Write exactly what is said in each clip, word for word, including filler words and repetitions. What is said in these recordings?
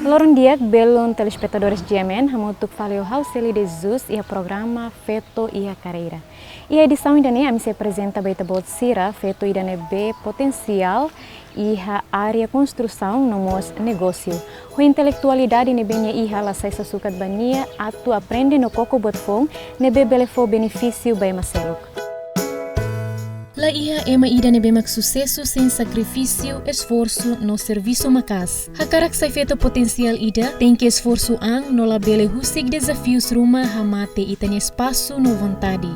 Loron di'ak, belun telespetadores G M N, hamutuk fali ho ha'u Celi de Jesus iha programa Feto iha Karreira. Iha edisaun ida-ne'e ami sei aprezenta ba ita-boot sira feto ida ne'ebé potensiál iha área konstrusaun no mós negósiu. Ho intelektualidade ne'ebé nia iha, la sai sasukat ba nia atu aprende no koko buat foun ne'ebé bele fó benefísiu ba ema seluk. La iha ema ida ne'ebé mak susesu sein sakrifísiu, esforsu no servisu maka'as. Hakarak sai feto potensiál ida, tenke esforsu an no labele husik dezafius ruma hamate ita-nia espasu no vontade.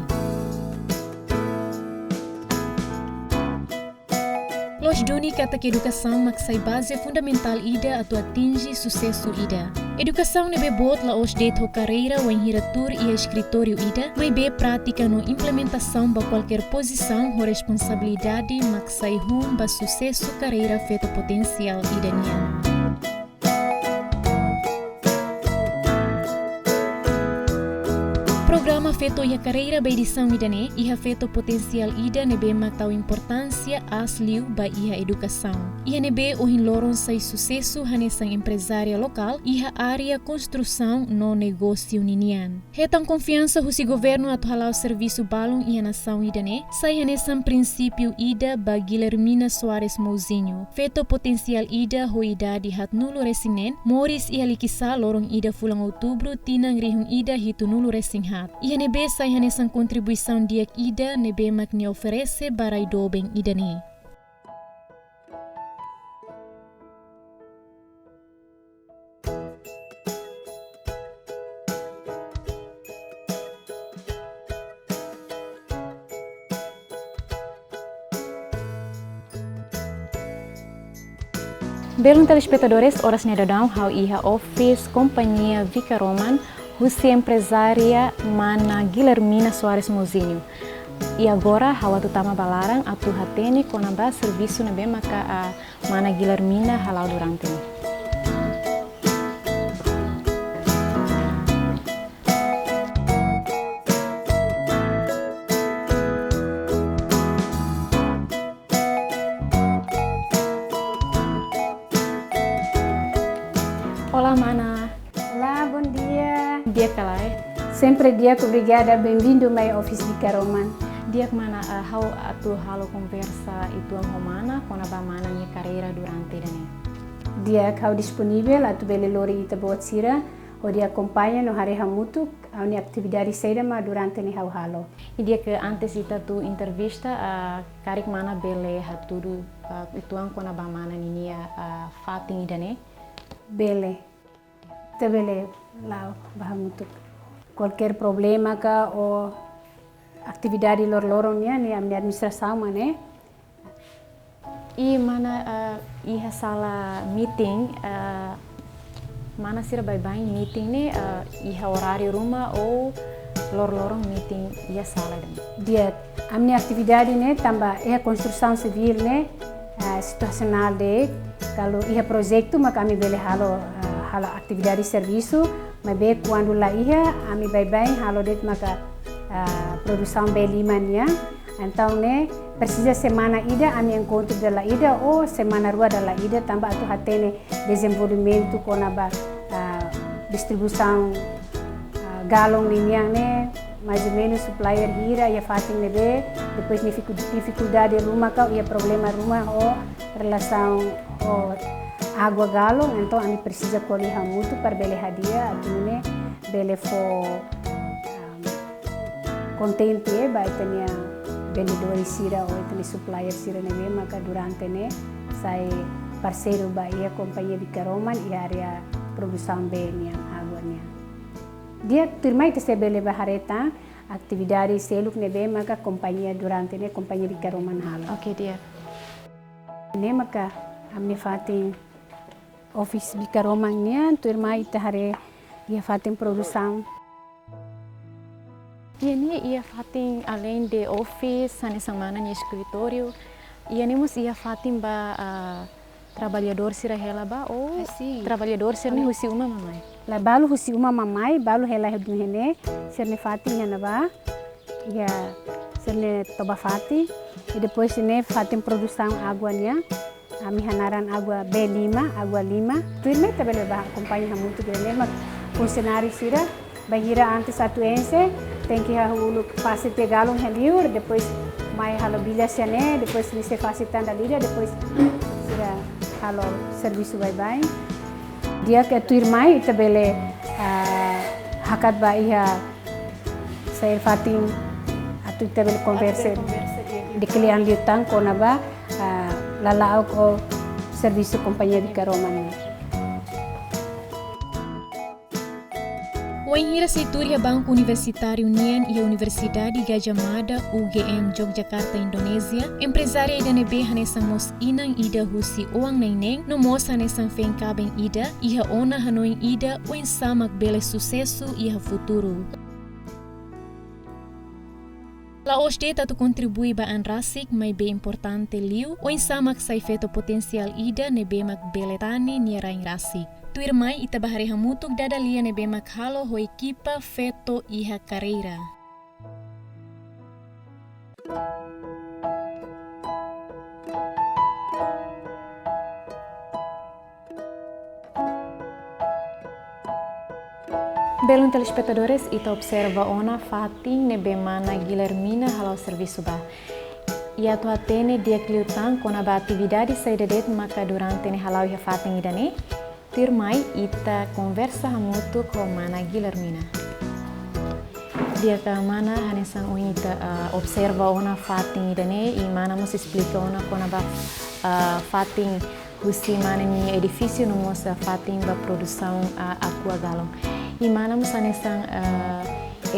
Loos duni katak edukasaun mak sai baze fundamentál ida atu atinje susesu ida. Edukasaun ne'ebé boot la'ós de'it ho karreira wainhira tuur iha eskritóriu ida, maibé prátika no implementasaun ba kualkér pozisaun ho responsabilidade mak sai hun ba susesu karreira feto potensiál ida nian. Programa Feto iha Karreira ba edisaun ida-ne'e, iha feto potensiál ida ne'ebé mak tau importánsia aas liu ba iha edukasaun. Iha ne'ebé ohin loron sai susesu hanesan emprezária lokál iha área konstrusaun no negósiu ninian. Hetan konfiansa husi governu atu hala'o servisu balun iha nasaun ida-ne'e, sai hanesan prinsípiu ida ba Guilhermina Soares Mouzinho, feto potensiál ida ho idade haatnulu-resin-neen, moris iha Likisá, loron ida fulan Outubru, tinan rihun ida hitunulu-resin-haat. Iha ne'ebé sai hanesan kontribuisaun di'ak ida ne'ebé mak nia oferese ba rai doben ida-ne'e. Belun telespetadores, oras ne'e daudaun ha'u iha ofis kompañia Vicaroman, husi emprezária mana Guilhermina Soares Mouzinho. I agora ha'u atu tama ba laran atu hatene kona-ba servisu ne'ebé maka, ah, mana Guilhermina hala'o durante ne'e. Olá, mana. Olá, bom dia. Di'ak ka lae? Sempre di'ak, obrigada. Bem-vindo mai ofis Vicaroman. Di'ak, mana, ah, ha'u atu halo konversa uitoan ho mana kona-ba mana nia karreira durante ida-ne'e. Di'ak, ha'u disponivel atu bele lori ita-boot sira hodi akompaña no haree hamutuk ha'u-nia atividade saida mak durante ne'e ha'u halo. I di'ak, antes ita atu entrevista, ah, karik mana bele hatudu, ah, uitoan kona-ba mana ninia, ah, fatin ida-ne'e? Bele. Ita bele la'o ba hamutuk. Kualkér problema ka ou atividade loroloron nian, ne'e ami-nia administrasaun mak ne'e. I mana, eh, iha sala meeting, eh, mana sira baibain meeting ne'e, eh, iha oráriu ruma ou loroloron meeting iha sala ida-ne'e? Di'ak, ami-nia atividade ne'e tanba iha konstrusaun sivíl ne'e, eh, situasionál de'it, kalau iha projetu maka ami bele halo, eh, halo atividade servisu, maibé kuandu la iha, ami baibain halo de'it maka, eh, produsaun bee liman nian. Entaun ne'e, presiza semana ida ami enkontru dala ida ou semana rua dala ida, tanba atu hatene dezenvolvimentu kona-ba, ah, distribuisaun, ah, galon ninian ne'e, mais ou menus supplier hira iha fatin ne'ebé, depois difiku-, difikuldade ruma ka iha problema ruma ho relasaun ho água galon, entaun ami presiza ko'alia hamutuk para bele hadi'a atu nune'e bele fó, ah, kontente, eh, ba ita-nia vendedores sira ou ita-nia supplier sira ne'ebé maka durante ne'e sai parseiru ba iha kompañia Vicaroman iha área produsaun bee nian, água nian. Di'ak, tuirmai ita sei bele bá haree tan atividade seluk ne'ebé maka kompañia durante ne'e kompañia Vicaroman halo. Oke, di'ak. Ne'e maka ami-nia fatin ofis Vicaroman nian, tuirmai ita haree iha fatin produsaun. Iha ne'e iha fatin além de ofis, hanesan mana nia eskritóriu, iha ne'e mós iha fatin ba, ah, traballadór sira hela bá, ou... Ah, sin. Traballadór sira ne'e husi uma mak mai? Lae, balu husi uma mak mai, balu hela iha duni ne'e, sira-nia fatin iha ne'ebá, iha sira-nia toba fatin, i depois ne'e fatin produsaun água nian, Ami hanaran Água B lima, Água Lima. Tuirmai ita bele bá akompaña hamutuk ida-ne'e, mak funsionáriu sira bainhira antes atu enxe, tenke hahú uluk fase tiha galon iha li'ur, depois mai halo bilhas iha ne'e, depois nia sei fase tan dala ida, depois sira halo servisu baibain. Di'ak, tuirmai ita bele, ah, hakat ba iha saida fatin atu ita bele konversa, atu bele konversa di'ak, di'ak liután kona-ba, ah, lala'ok ou servisu Kompañia Bika Roma nian. Wainhira sei tuur iha Banku Universitáriu nian iha Universidade Gadjah Mada, U G M, Yogyakarta, Indonézia, emprezária ida ne'ebé hanesan mós inan ida husi oan neineik, no mós hanesan feen kaben ida, iha ona hanoin ida oinsá mak bele susesu iha futuru. La'ós de'it atu kontribui ba an rasik, maibé importante liu oinsá mak sai feto potensiál ida ne'ebé mak bele tane nia rain rasik. Tuirmai ita bá haree hamutuk dada lia ne'ebé mak halo ho ekipa Feto iha Karreira. Belun telespetadores, ita observa ona fatin ne'ebé mana Guilhermina hala'o servisu ba. I atu hatene di'ak liután kona-ba atividade saida de'it maka durante ne'e hala'o iha fatin ida-ne'e, tuirmai ita konversa hamutuk ho mana Guilhermina. Di'ak, mana, hanesan ohin ita, ah, observa ona fatin ida-ne'e, i mana mós esplika ona kona-ba, ah, fatin husi mana nia edifísiu no mós, ah, fatin ba produsaun, ah, Aqua Galon. I mana mós hanesan, ah,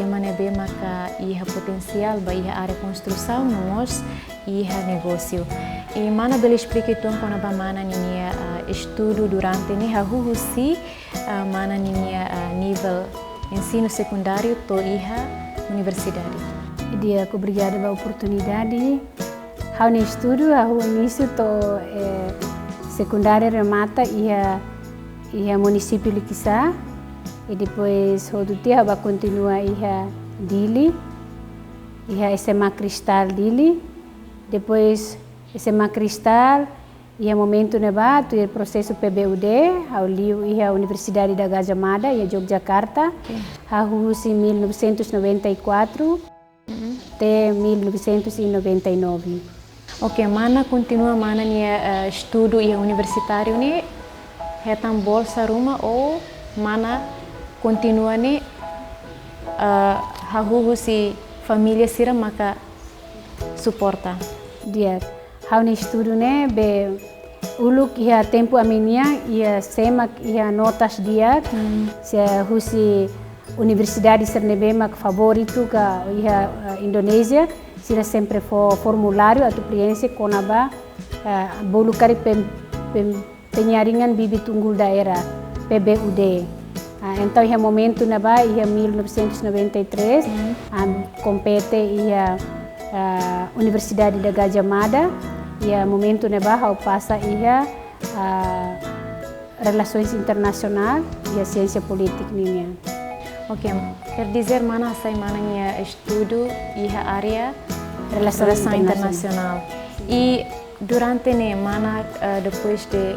ema ne'ebé maka iha potensiál ba iha área konstrusaun no mós iha negósiu. I mana bele esplika uitoan kona-ba mana ninia, ah, estudu durante ne'e, hahú husi, ah, mana ninia, ah, nivel ensinu sekundáriu to'o iha universidade. Di'ak, obrigada ba oportunidade. Ha'u-nia estudu, hahú inísiu to'o, eh, sekundáriu remata iha, iha munisípiu Likisá. I depois hotu tiha ha'u bá kontinua iha Dili, iha S M A Cristal Dili. Depois S M A Cristal, iha momentu ne'ebá, tuir prosesu P B U D, ha'u liu iha Universidade da Gadjah Mada, iha Yogyakarta, oke, hahú husi mil novecentos noventa e quatro, uhum, até mil novecentos e noventa e nove. Oke, mana kontinua mana nia, eh, estudu iha universitáriu ne'e, hetan bolsa ruma ou mana kontinua ne'e, eh, hahú husi família sira maka suporta? Di'ak, ha'u-nia estudu ne'e be uluk iha tempu ami-nian, iha sé mak iha notas di'ak, hmm, se husi universidade sira ne'ebé mak favoritu ka iha, eh, Indonézia, sira sempre fó formuláriu atu prienxe kona-ba, eh, bolu karik pem-, pem-, penyaringan bibit unggul daerah, P B U D. Ah, entaun iha momentu ne'ebá, iha mil novecentos e noventa e três, hmm, ami kompete iha, ah, Universidade da Gadjah Mada, iha momentu ne'ebá ha'u pasa iha, ah, Relações Internacional, iha Siénsia Polítika ninian. Oke, quer dizer mana hasai mana nia estudu iha área Relação Internacional. Internasionál. I durante ne'e mana, eh, depois de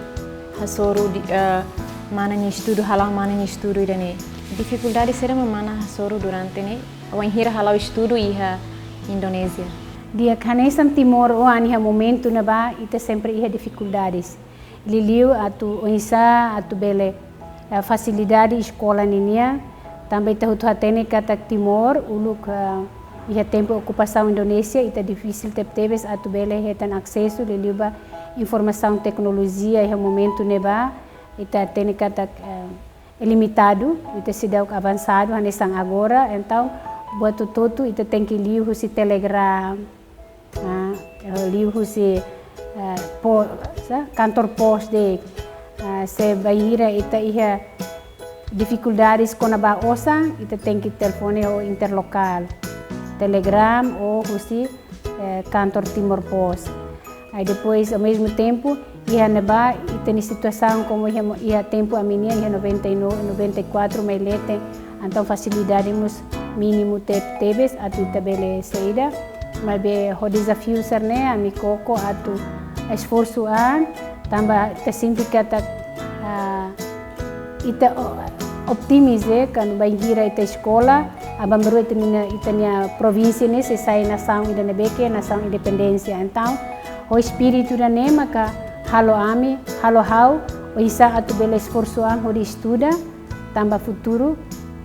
hasoru di-, eh, mana nia estudu, hala'o mana nia estudu ida-ne'e, difikuldade saida mak mana hasoru durante ne'e, wainhira hala'o estudu iha Indonézia? Di'ak, hanesan timoroan iha momentu ne'ebá, ita sempre iha difikuldades. Liuliu atu oinsá atu bele, eh, fasilidade eskola ninian, tanba ita hotu hatene katak Timor, uluk, eh, iha tempu okupasaun Indonézia, ita difisil tebetebes atu bele hetan asesu, liuliu ba informasaun teknolojia iha momentu ne'ebá, ita hatene katak, eh, limitadu, ita seidauk avansadu hanesan agora, entaun buat hotu-hotu ita tenke liu husi telegram, ah, liu husi, eh, po-, sa, kantor pos de'it, ah, se bainhira ita iha difikuldades kona-ba osan, ita tenke telefone ho Interlokal, telegram ou husi, eh, kantor Timor Post. Aí depois, ao mesmo tempo, iha ne'ebá, ita-nia situasaun komu iha mo-, iha tempu ami-nian, iha noventa e nove, noventa e quatro mai leten, entaun fasilidade mós mínimu te-, tebes atu ita bele saida. Maibé ho dezafiu sira-ne'e, ami koko atu esforsu an, Tanba ita sente katak, ah, ita o-, optimis, eh, kan bainhira ita eskola, aban-bainrua ita-nia, ita-nia provínsia ne'e sei sai nasaun ida ne'ebé ke nasaun independénsia. Entaun, ho espíritu ida-ne'e maka halo ami, halo ha'u, oinsá atu bele esforsu an hodi estuda, tanba futuru,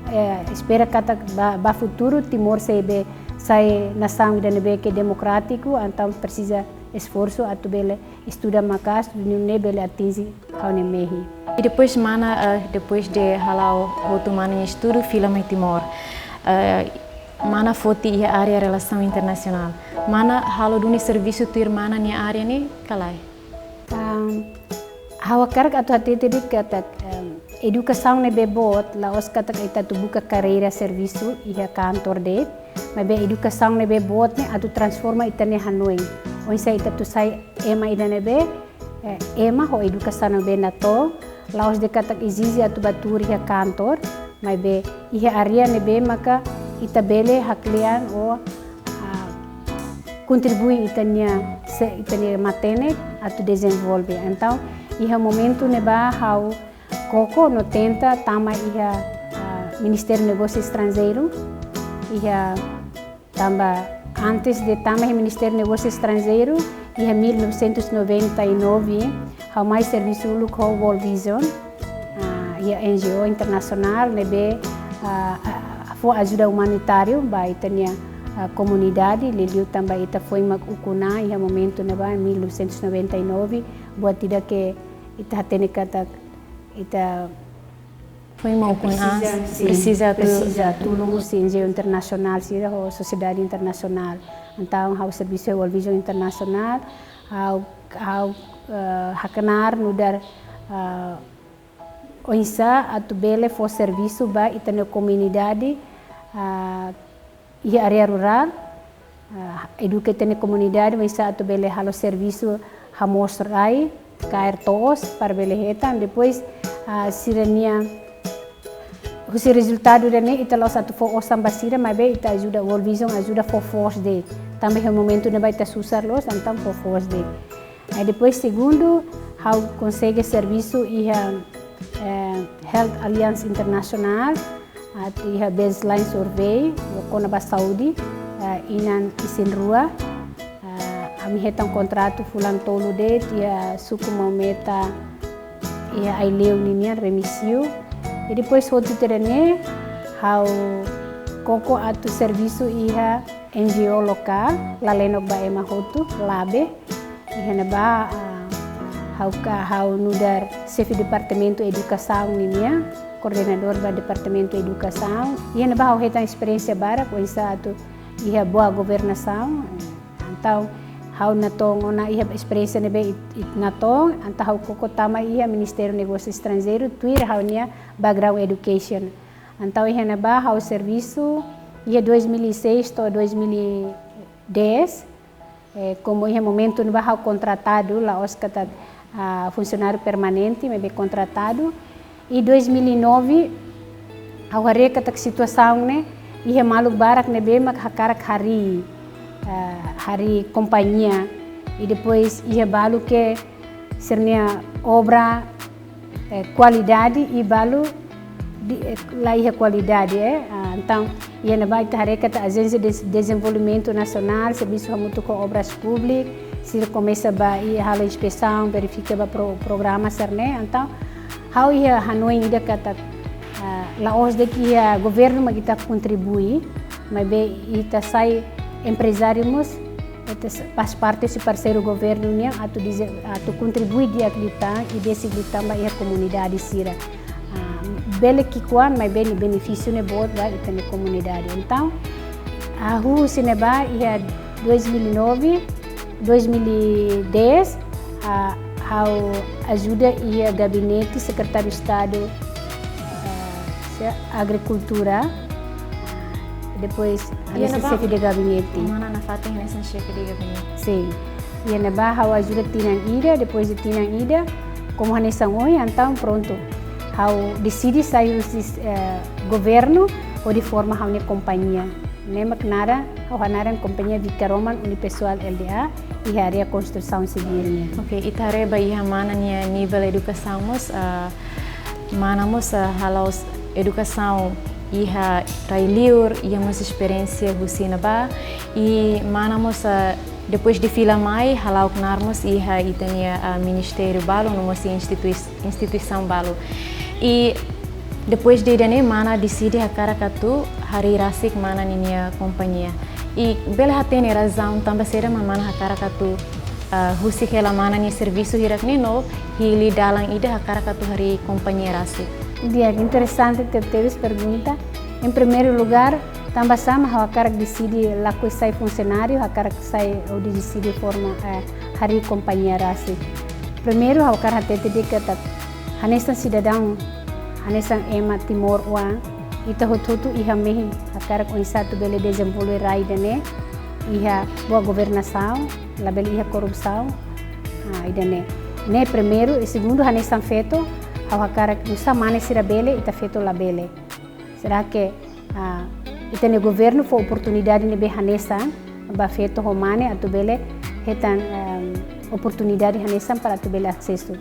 eh, espera katak ba, ba futuru Timor sei be, sai nasaun ida ne'ebé ke demokrátiku, entaun presiza esforsu atu bele estuda maka'as, nune'e bele atinje ha'u-nia mehi. I depois mana, eh, depois de hala'o hotu mana nia estudu, fila mai Timor. Eh, mana foti iha área relasaun internasionál. Mana halo duni servisu tuir mana nia área ne'e ka lae? Am, ha'u hakarak atu hatete de'it katak, em, edukasaun ne'ebé boot, la'ós katak ita atu buka karreira servisu iha kantor de'it, maibé edukasaun ne'ebé boot ne'e atu transforma ita-nia hanoin. Oinsá ita atu sai ema ida ne'ebé, eh, ema ho edukasaun ne'ebé natoon, la'ós de'it katak ezije atu bá tuur iha kantor, maibé iha área ne'ebé maka ita bele haklean ou, ah, kontribui ita-nia, se, ita-nia matenek atu dezenvolve. Entaun, iha momentu ne'ebá ha'u koko no tenta tama iha, ah, Ministériu Negósiu Estranjeiru, iha tanba antes de tama iha Ministériu Negósiu Estranjeiru, iha mil novecentos e noventa e nove, ha'u mai servisu uluk ho World Vision, ah, iha N G O internasionál, ne'ebé, ah, ah, fó ajuda umanitáriu ba ita-nia, ah, komunidade, liuliu tanba ita foin mak ukun an, iha momentu ne'ebá, mil novecentos e noventa e nove, buat ida ke ita hatene katak ita foin mak ukun an, presiza, sin, presiza atu, presiza tulun husi N G O internasionál sira ho sosiedade internasionál. Entaun, ha'u servisu iha World Vision Internasionál, ha'u, ha'u, eh, haknaar nu'udar, eh, oinsá atu bele fó servisu ba ita-nia komunidade, eh, iha área rurál, ah, eduka ita-nia komunidade, oinsá atu bele halo servisu hamoos rai, kaer to'os para bele hetan. Depois, ah, sira-nia, husi rezultadu ida-ne'e, ita la'ós atu fó osan ba sira, maibé ita ajuda, World Vision ajuda fó foos de'it. Tanba iha momentu ne'ebá ita susar loos, entaun fó foos de'it. Aí depois, segundu, ha'u konsege servisu iha, eh, Health Alliance International, atu iha baseline survey, kona-ba saúde, eh, inan isin-rua. Eh, ami hetan kontratu fulan tolu de'it iha suku Maumeta, iha Aileu ninian, Remexio. I depois hotu tiha ne'e, ha'u koko atu servisu iha N G O lokál, Lalenok ba Ema Hotu, LABE. Iha ne'ebá, ah, ha'u ka, ha'u nu'udar xefe departamentu edukasaun ninian, koordenadór ba departamentu edukasaun. Iha ne'ebá ha'u hetan esperiénsia barak, oinsá atu iha boa governasaun. Entaun, ha'u natoon ona iha esperiénsia ne'ebé it, it natoon, entaun ha'u koko tama iha Ministériu Negósiu Estranjeiru, tuir ha'u-nia background education. Entaun, iha ne'ebá ha'u servisu iha dois mil e seis to'o dois mil e dez, eh, komu iha momentu ne'ebá ha'u kontratadu, la'ós katak, ah, funsionáriu permanente, maibé kontratadu. I dois mil e nove, ha'u haree katak situasaun ne'e, iha maluk barak ne'ebé mak hakarak harii, ah, harii kompañia. I depois iha balu ke sira-nia obra, eh, kualidade i balu di, eh, la iha kualidade, eh. Ah, entaun, iha ne'ebá ita haree katak Ajénsia de Dezenvolvimentu Nasionál, servisu hamutuk ho Obras Públikas, sira komesa bá i halo inspesaun, verifika ba pro, programa sira-ne'e. Entaun, ha'u iha hanoin ida katak, ah, la'ós de'it iha governu mak ita kontribui, maibé ita sai emprezáriu mós, ita s-, faz parte husi parseiru governu nian atu dize-, atu kontribui di'ak liután i besik liután ba iha komunidade sira. Ah, bele ki'ikoan, maibé nia benefísiu ne'e boot ba ita-nia komunidade. Entaun, ah, husi ne'ebá iha dois mil e nove, dois mil e dez, ah, ha'u ajuda iha gabinete Sekretáriu Estadu, ah, se-, Agrikultura. Depois, iha ne'ebá xefe de gabinete. Mana nafatin hanesan xefe de gabinete. Sin. Iha ne'ebá ha'u ajuda tinan ida, depois de tinan ida, komu hanesan ohin, entaun prontu. Ha'u deside sai husi, eh, governu hodi forma ha'u-nia kompañia. Ne'e mak naran, ha'u hanaran Kompañia Vicaroman Unipessoal Lda, iha área konstrusaun sivíl nian. Ok, ita haree ba iha mana nia nivel edukasaun mós, ah, mana mós, ah, hala'o edukasaun iha rai-liur, iha mós esperiénsia husi ne'ebá, i mana mós, ah, depois de fila mai, hala'o knaar mós iha ita-nia, ah, ministériu balu, no mós institui-, instituisaun balu. I depois de ida-ne'e mana deside hakarak atu harii rasik mana ninia kompañia. I bele hatene razaun tanba saida mak mana hakarak atu, ah, husik hela mana nia servisu hirak-ne'e no hili dalan ida hakarak atu harii kompañia rasik. Di'ak, interesante tebetebes pergunta. Em primeiro lugar, tanba sá mak ha'u hakarak deside lakohi sai funsionáriu, hakarak sai hodi deside forma, eh, harii kompañia rasik. Primeiru, ha'u hakarak hatete de'it katak hanesan sidadaun, hanesan ema Timoroan, ita hotu-hotu iha mehi hakarak oinsá atu bele dezenvolve rai ida-ne'e, iha boa governasaun, labele iha korrupsaun, ah, ida-ne'e. Ne'e primeiru, i segundu, hanesan feto, ha'u hakarak nusá mane sira bele, ita feto labele. Será que, ah, ita-nia governu fó oportunidade ne'ebé hanesan ba feto ho mane atu bele hetan, ehm, oportunidade hanesan para atu bele asesu.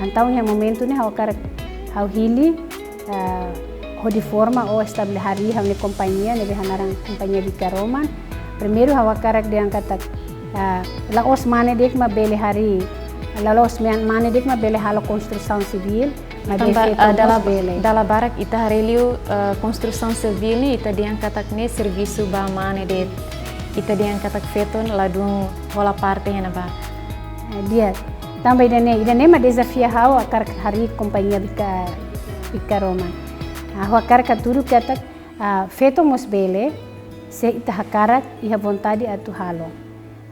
Entaun iha momentu ne'e ha'u hakarak ha'u hili, ah, hodi forma ou estabelese harii ha'u-nia kompañia ne'ebé hanaran Kompañia Vicaroman. Primeiru ha'u hakarak dehan katak, ah, la'ós mane de'it mak bele harii, la'ós mane de'it mak bele halo konstrusaun sivíl, maibé, tanba, feto, ah, dala, mós bele. Dala barak ita haree liu, ah, konstrusaun sivíl ne'e ita dehan katak ne'e servisu ba mane de'it. Ita dehan katak feto ladún hola parte iha ne'ebá. Eh, di'ak. Tanba ida-ne'e, ida-ne'e mak dezafia ha'u hakarak harii Kompañia Vica-, Vicaroman. Ah, ha'u hakarak hatudu katak, ah, feto mós bele, se ita hakarak iha vontade atu halo.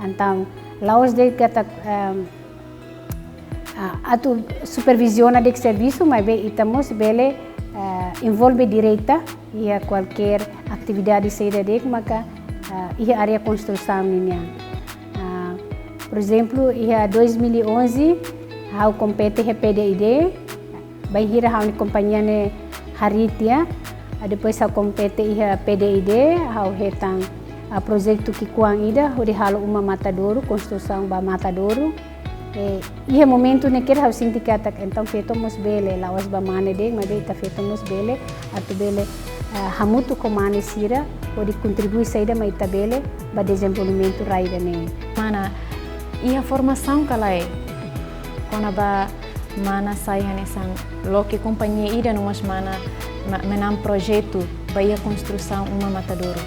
Entaun, la'ós de'it katak, ehm, ah, atu superviziona de'it servisu, maibé ita mós bele, eh, envolve direta iha kualkér atividade saida de'it maka, ah, iha área konstrusaun nian. Ah, por ezemplu, iha dois mil e onze, ha'u kompete iha P D I D, bainhira ha'u-nia kompañia ne'e harii tiha, ah, depois ha'u kompete iha P D I D, ha'u hetan, ah, projetu ki'ikoan ida, hodi halo uma matadouro, konstrusaun ba matadouro. Eh, iha momentu ne'e ha'u sente katak, entaun feto mós bele, la'ós ba mane de'it, maibé ita feto mós bele, atu bele, ah, hamutuk ho mane sira, hodi kontribui saida mak ita bele, ba dezenvolvimentu rai ida-ne'e. Mana, iha formasaun ka lae, kona-ba mana sai hanesan loke kompañia ida no mós mana ma-, manán projetu ba iha konstrusaun uma matadouro.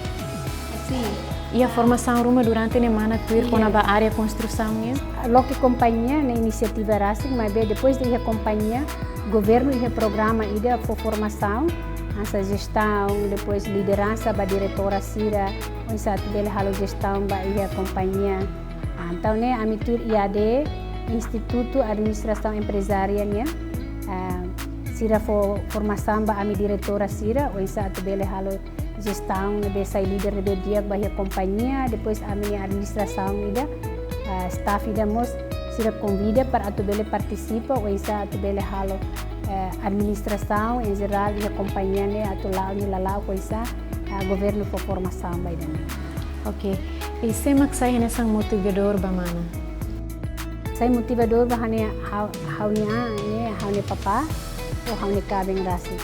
Sin. Iha formasaun ruma durante ne'e mana tuir, iya, kona-ba área konstrusaun nian? Loke kompañia ne'e inisiativa rasik, maibé depois de iha kompañia, governu iha programa ida fó formasaun, hanesan jestaun, depois lideransa ba diretora sira, oinsá atu bele halo jestaun ba iha kompañia. Ah, entaun ne'e ami tuir I A D, Institutu Administrasaun Emprezária nian, ah, sira fó formasaun ba ami diretora sira, oinsá atu bele halo jestaun ne'ebé sai líder ne'ebé di'ak ba iha kompañia, depois ami-nia administrasaun ida, ah, staff ida mós sira konvida para atu bele partisipa, oinsá atu bele halo, eh, administrasaun, em geral, iha kompañia ne'e atu la'o nia lala'ok oinsá, ah, governu fó formasaun ba ida-ne'e. Ok. I sé mak sai hanesan motivadór ba mana? Sai motivadór ba ha'u-nia, ha'u, ha'u-nia, ne'e, ha'u-nia papá, ou ha'u-nia kaben rasik.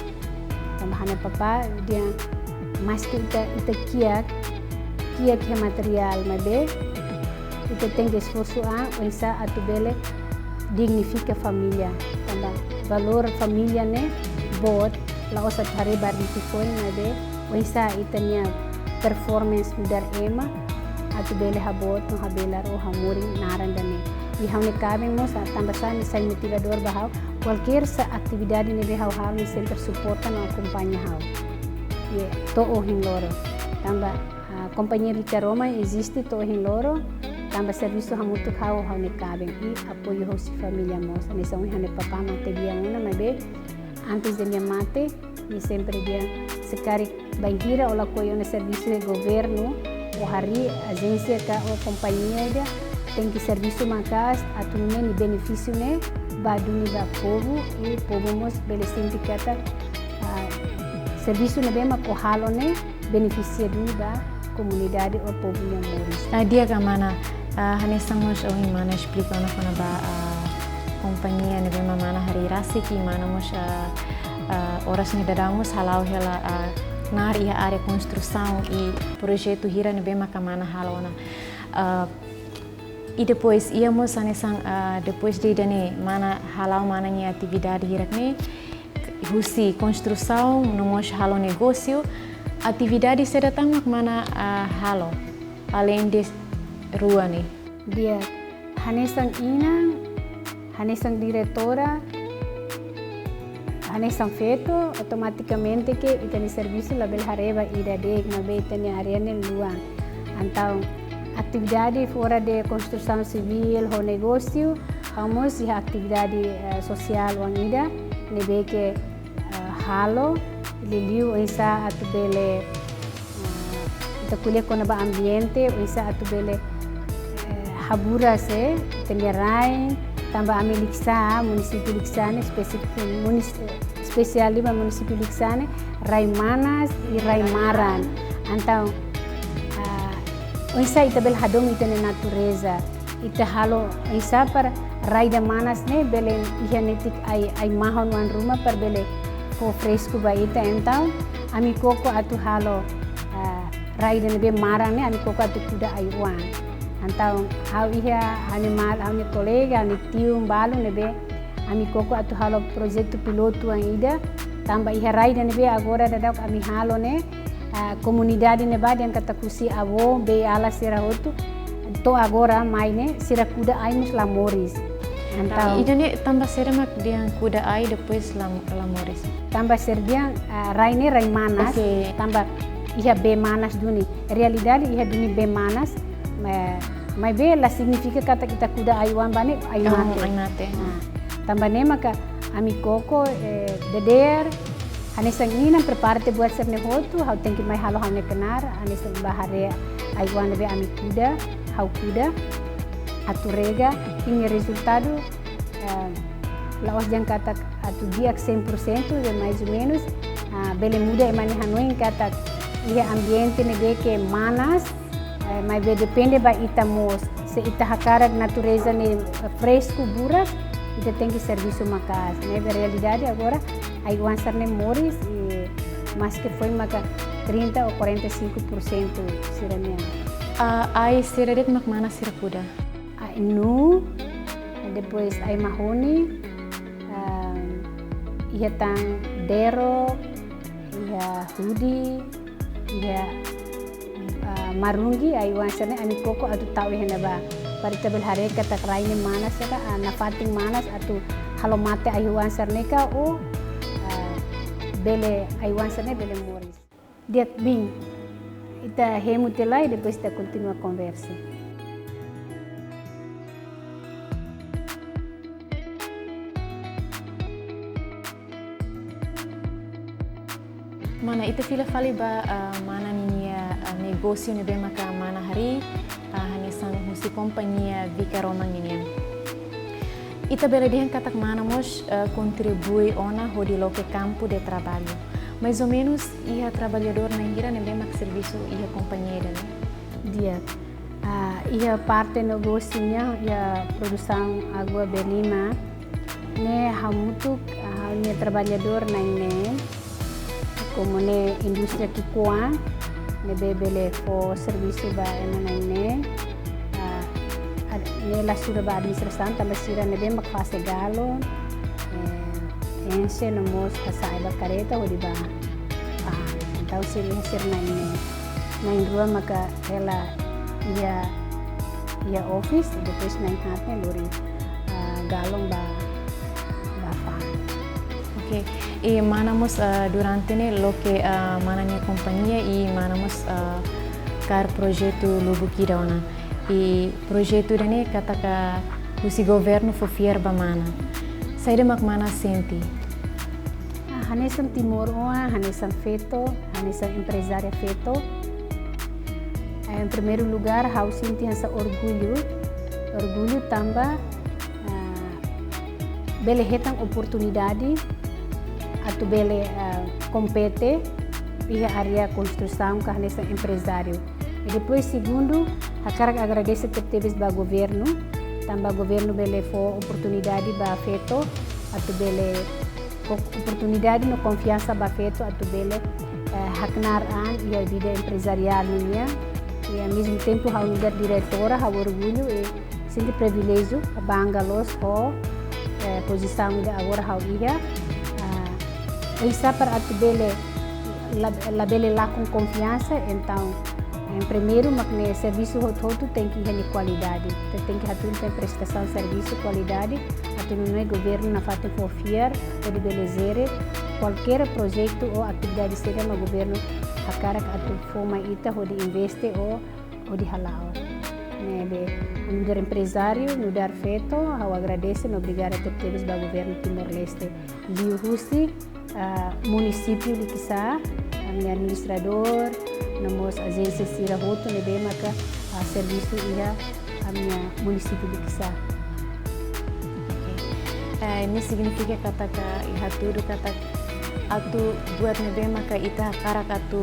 Tanba ha'u-nia papá dehan, maske ita, ita kiak, kiak iha materiál, maibé ita tenke esforsu an, oinsá atu bele dignifika família. Tanba valór família ne'e boot, la'ós atu haree barnti foin, maibé oinsá ita-nia performance nu'udar ema atu bele haboot no habelar ou hamoris naran ida-ne'e. I ha'u-nia kaben mós, ah, tanba sá nia sai motivadór ba ha'u, kualkér sa atividade ne'ebé ha'u halo nia sempre suporta no akompaña ha'u. I to'o ohin loron. Tanba, ah, Kompañia Vicaroman eziste to'o ohin loron, tanba servisu hamutuk ha'u, ha'u-nia kaben i apoiu husi família mós. Hanesan ohin ha'u-nia papá mate tiha ona, maibé antes de nia mate, nia sempre dehan, se karik bainhira ó lakohi ona servisu iha governu, ó harii ajénsia ka ó kompañia ida, tenke servisu maka'as atu nune'e nia benefísiu ne'e bá duni ba povu, i povu mós bele sente katak, ah, servisu ne'ebé mak ó halo ne'e benefisia duni ba komunidade ou povu nia moris. Ah, di'ak mana, ah, hanesan mós ohin mana esplika ona kona-ba, ah, kompañia ne'ebé mak mana harii rasik i mana mós, ah, ah, oras ne'e daudaun mós hala'o hela, ah, knaar iha área konstrusaun i projetu hira ne'ebé maka mana halo ona. Ah, i depois iha mós hanesan, ah, depois de ida-ne'e mana hala'o mana nia atividade hirak ne'e, husi konstrusaun no mós halo negósiu, atividade saida tan mak mana, ah, halo, além de rua ne'e? Di'ak, hanesan inan, hanesan diretora, hanesan feto, automatikamente ke ita-nia servisu labele haree ba ida de'it, maibé ita-nia área ne'e luan. Entaun, atividade fora de konstrusaun sivíl ho negósiu, ha'u mós iha atividade, eh, sosiál oan ida, ne'ebé ke, eh, halo, liuliu oinsá atu bele, eh, ita ko'alia kona-ba ambiente, oinsá atu bele, eh, haburas ita-nia rai, tanba ami Likisá, munisípiu Likisá ne'e espesífiku, munis-, espesiál liu ba munisípiu Likisá ne'e, rai manas i rai maran. Entaun, ah, oinsá ita bele hadomi ita-nia natureza. Ita halo oinsá para rai ida manas ne'e bele iha netik ai, ai-mahon oan ruma para bele fó fresku ba ita. Entaun, ami koko atu halo, ah, rai ida ne'ebé maran ne'e, ami koko atu kuda ai-oan. Entaun, ha'u iha ha'u-nia mal, ha'u-nia kolega, ha'u-nia tiu balu ne'ebé ami koko atu halo projetu pilotu oan ida, tanba iha rai ida ne'ebé agora daudaun ami halo ne'e, ah, komunidade ne'ebá dehan katak husi avó, bei, alin sira hotu, to'o agora mai ne'e, sira kuda ai mós la moris. Entaun, ida-ne'e tanba saida mak dehan kuda ai depois la, la moris? Tanba sira dehan, ah, rai ne'e rai manas, oke, tanba iha bee manas duni. Realidade iha duni bee manas, ma-, maibé la signifika katak ita kuda ai-oan ba ne'e ai mate. Oh, ai mate. Ah, tanba ne'e maka ami koko, eh, dadeer, hanesan inan prepara tiha buat sira-ne'e hotu, ha'u tenke mai halo ha'u-nia knaar, hanesan bá haree ai-oan ne'ebé ami kuda, ha'u kuda, atu rega, i nia rezultadu, eh, la'ós dehan katak atu di'ak cem por cento, de mais ou menos, ah, bele muda ema nia hanoin katak iha ambiente ne'ebé ke manas, eh, maibé depende ba ita mós. Se ita hakarak natureza ne'e, eh, fresku, buras, ita tenke servisu maka'as. Maibé realidade agora, ai-oan sira-ne'e moris, i maske foin maka trinta ou quarenta e cinco por cento sira-nian. Ah, ai saida de'it mak mana sira kuda? Ai-nu, depois ai-mahoni, ah, iha tan dero, iha hudi, iha, ah, marungi, ai-oan sira-ne'e ami koko atu tau iha ne'ebá. Para ita bele haree katak rai ne'e manas ka, ah, nafatin manas atu halo mate ai-oan sira-ne'e ka, ou, ah, bele ai-oan sira-ne'e bele moris. Di'ak, bin, ita hemu tiha lai, depois ita kontinua konversa. Mana, ita fila fali ba, ah, mana ninia, ah, negósiu ne'ebé maka mana harii, ah, hanesan husi kompañia Vika Roman ninian. Ita bele dehan katak mana mós, eh, kontribui ona hodi loke kampu de traballu. Mais ou menus iha traballadór na'in hira ne'ebé mak servisu iha kompañia ida-ne'e? Di'ak, ah, iha parte negósiu nian, iha produsaun água Belima ne'e hamutuk, ah, ha'u-nia traballadór na'in neen. Komu ne'e indústria ki'ikoan, ne'ebé bele fó servisu ba ema na'in neen. Ah, ad-, ne'e la estuda ba administrasaun, tanba sira ne'ebé mak fase galon, eh, enxe no mós hasa'e ba karreta hodi ba fa'an. Entaun sira iha sira na'in neen. Na'in rua maka hela iha, iha office, depois na'in haat ne'e lori, ah, galon ba, ba fa'an. Oke, i mana mós, ah, durante ne'e loke, ah, mana nia kompañia i mana mós, ah, kaer projetu lubuk ida ona. I projetu ida-ne'e katak husi governu fó fiar ba mana. Saida mak mana sente? Ah, hanesan timoroan, hanesan feto, hanesan emprezária feto. Eh, em primeiro lugar, ha'u sente hanesan orgullu. Orgullu tanba, ah, bele hetan oportunidade atu bele, ah, kompete iha área konstrusaun ka hanesan emprezáriu. Depois, segundu, hakarak agradese tebetebes ba governu, tanba governu bele fó oportunidade ba feto, atu bele fó oportunidade no konfiansa ba feto, atu bele, eh, haknaar an iha vida emprezariál nian. I, ao mesmo tempo, ha'u nu'udar diretora, ha'u orgullu, i sente priviléjiu, bangga loos ho, eh, pozisaun ida agora ha'u iha. Ah, oinsá para atu bele la-, labele lakon konfiansa, entaun, em primeiru, mak ne'e servisu hotu-hotu tenke iha nia kualidade. Ita tenke hatudu prestasaun servisu kualidade, atu nune'e governu nafatin fó fiar, hodi bele jere kualkér projetu ou atividade saida mak governu hakarak atu fó mai ita hodi investe ou hodi hala'o. Ne'ebé, nu'udar emprezáriu, nu'udar feto, ha'u agradese no obrigada tebetebes ba governu Timor-Leste. Liuhusi, ah, munisípiu Likisá, ami-nia administradór, no mós ajénsia sira hotu ne'ebé maka, ah, servisu iha ami-nia munisípiu Likisá. Oke. Eh, ne'e signifika katak, eh, hatudu katak atu buat ne'ebé maka ita hakarak atu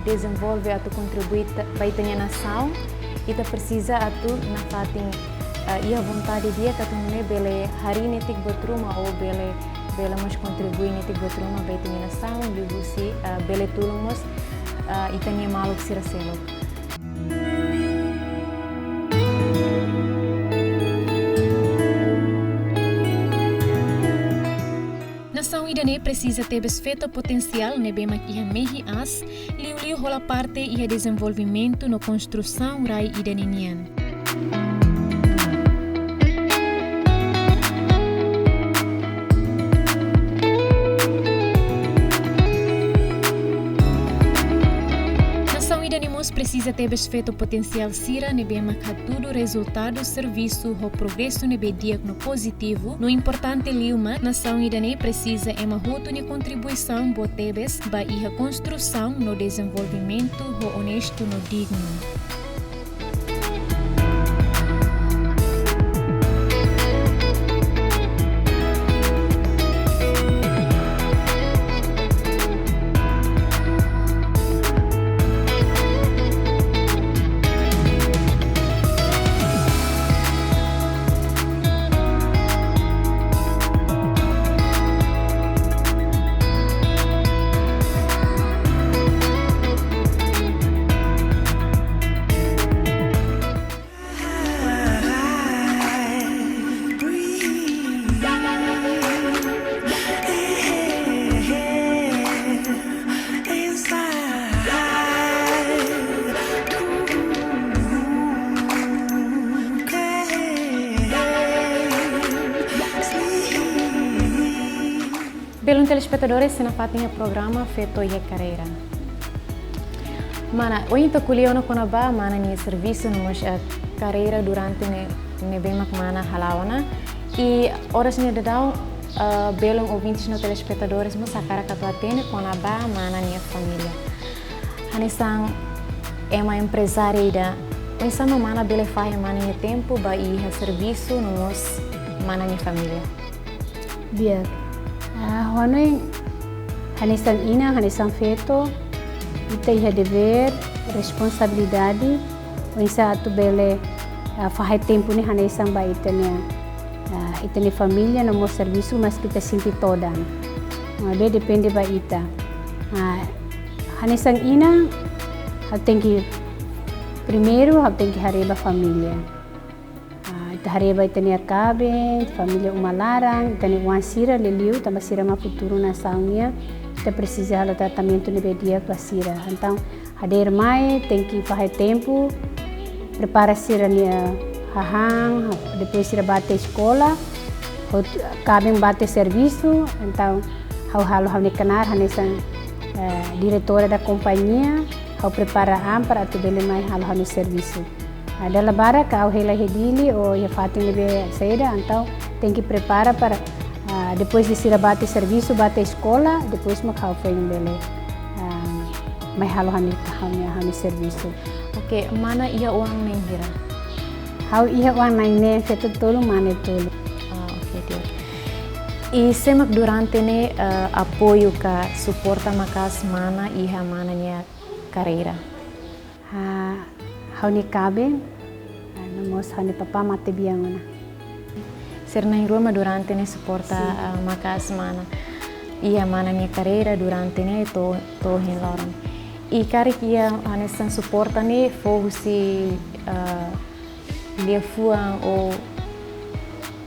dezenvolve, atu kontribui ta-, ba ita-nia nasaun, ita presiza atu nafatin, eh, iha vontade di'ak atu nune'e bele harii netik buat ruma ou bele, bele mós kontribui netik buat ruma ba ita-nia nasaun, liuhusi, eh, bele tulun mós, eh, ita-nia maluk sira seluk. Nasaun ida-ne'e presiza tebes feto potensiál ne'ebé mak iha mehi aas, liuliu hola parte iha dezenvolvimentu no konstrusaun rai ida-ne'e nian. Nasaun ida-ne'e mós presiza tebes feto potensiál sira ne'ebé mak hatudu rezultadu servisu ho progresu ne'ebé di'ak no pozitivu, no importante liu mak nasaun ida-ne'e presiza ema hotu nia kontribuisaun boot tebes ba iha konstrusaun no dezenvolvimentu ho onestu no dignu. Belun telespetadores, sira nafatin iha programa Feto iha Karreira. Mana, ohin ita ko'alia ona kona-ba mana nia servisu no mós, eh, karreira durante ne'e, ne'ebé mak mana hala'o ona. I oras ne'e daudaun, eh, belun ouvintes no telespetadores mós hakarak atu hatene kona-ba mana nia família. Hanesan ema emprezária ida, oinsá mak mana bele fahe mana nia tempu ba iha servisu no mós mana nia família? Di'ak. Ah, ha'u hanoin hanesan inan, hanesan feto, ita iha devér, responsabilidade, oinsá atu bele, ah, fahe tempu ne'e hanesan ba ita-nia, ah, ita-nia família no mós servisu, maski ita sente todan. Maibé depende ba ita. Ah, hanesan inan, ha'u tenke, primeiru, ha'u tenke haree ba família. Ah, ita haree ba ita-nia kaben, família uma laran, ita-nia oan sira liuliu, tanba sira mak futuru nasaun nian, ita presiza halo tratamentu ne'ebé di'ak ba sira. Entaun, hadeer mai, tenke fahe tempu, prepara sira-nia hahán, depois sira bá to'o eskola, ho kaben bá to'o servisu, entaun, ha'u halo ha'u-nia knaar, hanesan, eh, diretora da kompañia, ha'u prepara an para atu bele mai halo ha'u-nia servisu. Ah, dala barak ha'u hela iha Dili ou iha fatin ne'ebé saida, entaun tenke prepara para, ah, depois de sira bá to'o servisu, bá to'o eskola, depois mak ha'u foin bele, ah, mai halo ha'u-nia, ha'u-nia, ha'u-nia servisu. Oke, mana iha oan na'in hira? Ha'u iha oan na'in neen, feto tolu, mane tolu. Ah, oke, di'ak. I sé mak durante ne'e, eh, apoiu ka suporta maka'as mana iha mana nia karreira? Ah, Ha'u-nia kaben, ah, no mós ha'u-nia papá matebian ona. Sira na'in-rua mak durante ne'e suporta, ah, maka'as mana. Iha mana nia karreira durante ne'e to'o, to'o ohin loron. I karik iha hanesan suporta ne'e fó husi, ah, liafuan ou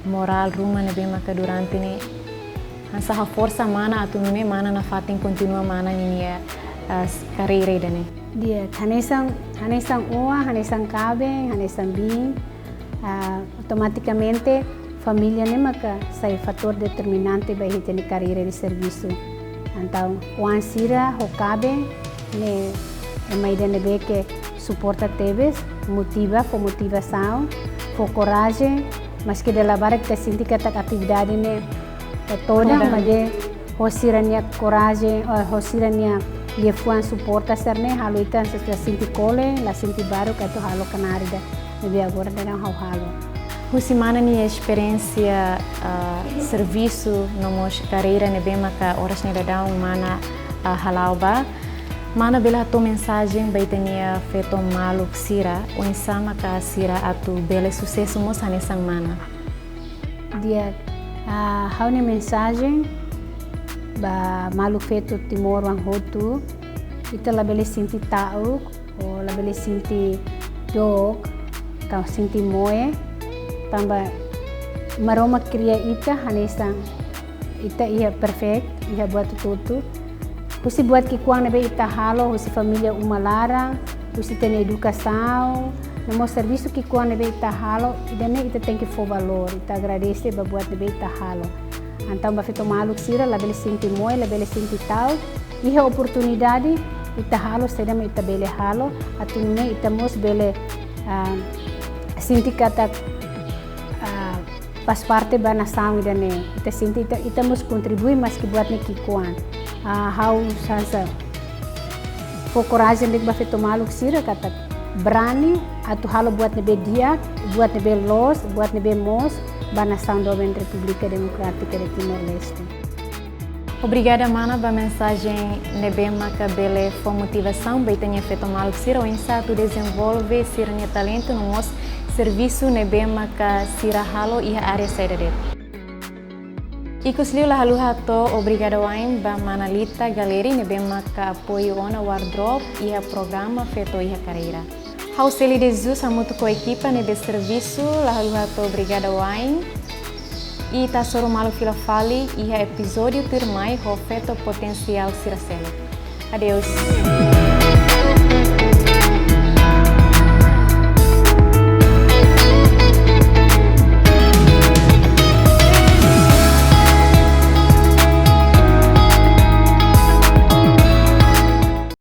morál ruma ne'ebé maka durante ne'e hanesan haforsa mana atu nune'e mana nafatin kontinua mana ninia, ah, karreira ida-ne'e. Di'ak, hanesan, hanesan oan, hanesan kaben, hanesan biin, ah, automatikamente família ne'e maka sai fatór determinante ba ita-nia karreira de servisu. Entaun, oan sira ho kaben ne'e ema ida ne'ebé ke suporta tebes, motiva, fó motivasaun, fó korajen, maski dala barak ita sente katak atividade ne'e, eh, todan, todan, maibé ho sira-nia korajen, eh, ho sira-nia liafuan suporta sira-ne'e, halo ita hanesan sente kolen, la sente baruk atu halo knaar ida ne'ebé agora daudaun ha'u halo. Husi mana nia esperiénsia, ah, servisu no mós karreira ne'ebé maka oras ne'e daudaun mana, ah, hala'o ba, mana bele hato'o mensajen ba ita-nia feto maluk sira, oinsá maka sira atu bele susesu mós hanesan mana. Di'ak, ah, ha'u-nia mensajen ba maluk feto timoroan hotu, ita labele sente ta'uk, ou labele sente dook, ka sente moe, tanba Maromak kria ita hanesan ita iha perfect, iha buat hotu-hotu. Husi buat ki'ikoan ne'ebé ita halo, husi família uma laran, husi ita-nia edukasaun, no mós servisu ki'ikoan ne'ebé ita halo, ida-ne'e ita tenke fó valór, ita agradese ba buat ne'ebé ita halo. Entaun ba feto maluk sira, labele sente moe, labele sente ta'uk, iha oportunidade, ita halo saida mak ita bele halo, atu nune'e ita mós bele, ah, sente katak, ah, faz parte ba nasaun ida-ne'e. Ita sente ita, ita mós kontribui maski buat ne'e ki'ikoan. Ah, ha'u hanesan fó korajen de'it ba feto maluk sira katak brani atu halo buat ne'ebé di'ak, buat ne'ebé loos, buat ne'ebé moos ba nasaun doben Repúblika Demokrátika de Timor-Leste. Obrigada mana ba mensajen ne'ebé maka bele fó motivasaun ba ita-nia feto maluk sira oinsá atu dezenvolve sira-nia talentu no mós servisu ne'ebé maka sira halo iha área saida de'it. Ikusliu la haluha hato'o obrigada wa'in ba mana Lita Galeri ne'ebé maka apoiu ona wardrobe iha programa Feto iha Karreira. Ha'u Celi de Jesus hamutuk ho ekipa ne'ebé servisu, la haluha hato'o obrigada wa'in. I ita hasoru malu fila fali iha epizódiu tuirmai ho feto potensiál sira seluk. Adeus.